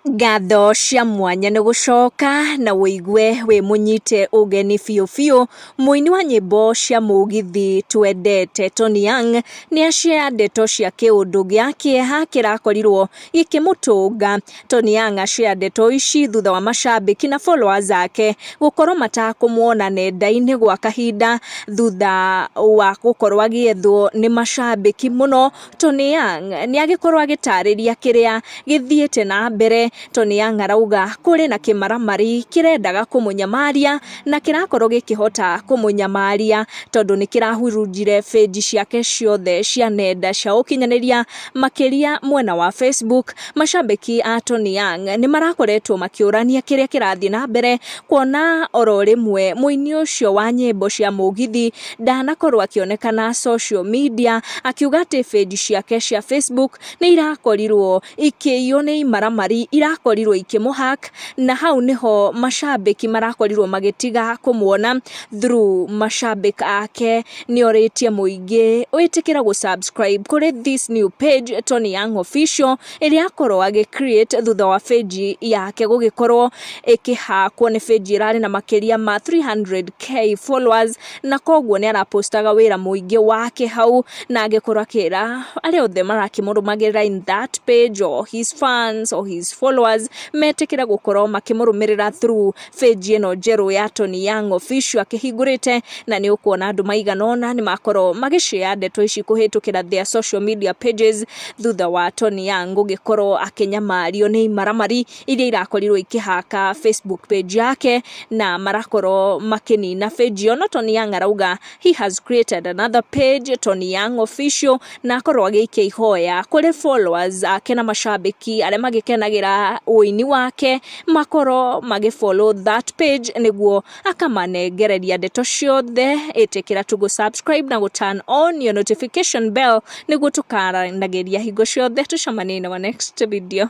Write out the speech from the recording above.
Ngatho cia mwanya nĩ gũcoka na wũigue wĩ mũnyite ũgeni biũ biũ. Mũini wa nyĩmbo cia mũgithi twendete Tony Young nĩ ashare ndeto cia kĩũndũ gĩa kĩeha kĩrakorirwo gĩkĩmũtũnga. Tony Young ashare ndeto ici thutha wa macambĩki na followers ake gũkorwo matakũmwona nenda-inĩ gwa kahinda thutha wa gũkorwo agĩethwo nĩ macambĩki mũno. Tony Young nĩ agĩkorwo agĩtarĩria kĩrĩa gĩthiĩte na mbere. Tony Young arauga kũrĩ na kĩmaramari kĩrendaga kũmũnyamaria na kĩrakorwo gĩkĩhota kũmũnyamaria tondũ nĩ kĩrahurunjire page ciake ciothe cia nenda cia ũkinyanĩria, makĩria mwena wa Facebook. Macambĩki a Tony Young nĩ marakoretwo makĩũrania kĩrĩa kĩrathiĩ na mbere, kuona oro rĩmwe mũini ũcio wa nyĩmbo cia mũgithi ndanakorwo akĩonekana social media, akiuga atĩ page ciake cia Facebook nĩ irakorirwo ikĩiywo nĩ imaramari irakorirwo ikĩmũ hack, na hau nĩho macambĩki marakorirwo magĩtiga kũmuona. Through macambĩki ake, nĩ orĩtie mũingĩ wĩtĩkĩra gũ subscribe kũrĩ this new page, Tony Young Official, ĩrĩa akorwo agĩ create thutha wa page yake gũgĩkorwo ĩkĩhakwo nĩ page ĩrarĩ na makĩria ma 300K followers, na koguo nĩ arapostaga wĩra mũingĩ wake hau, na agĩkorwo akĩra arĩa othe marakĩmũrũmagĩrĩra in that page, or his fans or his followers, metĩkĩre gũkorwo makĩmũrũmĩrĩra through page ĩno njerũ ya Tony Young Official akĩhingũrĩte. Na nĩ ũkuona andũ maigana ũna nĩ makorwo magĩshare ndeto ici kũhĩtũkĩra their social media pages thutha wa Tony Young gũgĩkorwo akĩnyamario nĩ imaramari iria irakorirwo ikĩhaka Facebook page yake na marakorwo makĩnina page ĩyo. No Tony Young arauga he has created another page, Tony Young Official, na akorwo agĩikia ihoya kũrĩ followers ake na macambĩki arĩa magĩkenagĩra ũini wake makorwo magĩ follow that page nĩguo akamanengereria ndeto ciothe. Ĩtĩkĩra tu gũ subscribe na gũ turn on your notification bell nĩguo tũkaranagĩria hingo ciothe. Tũcemanie in our next video.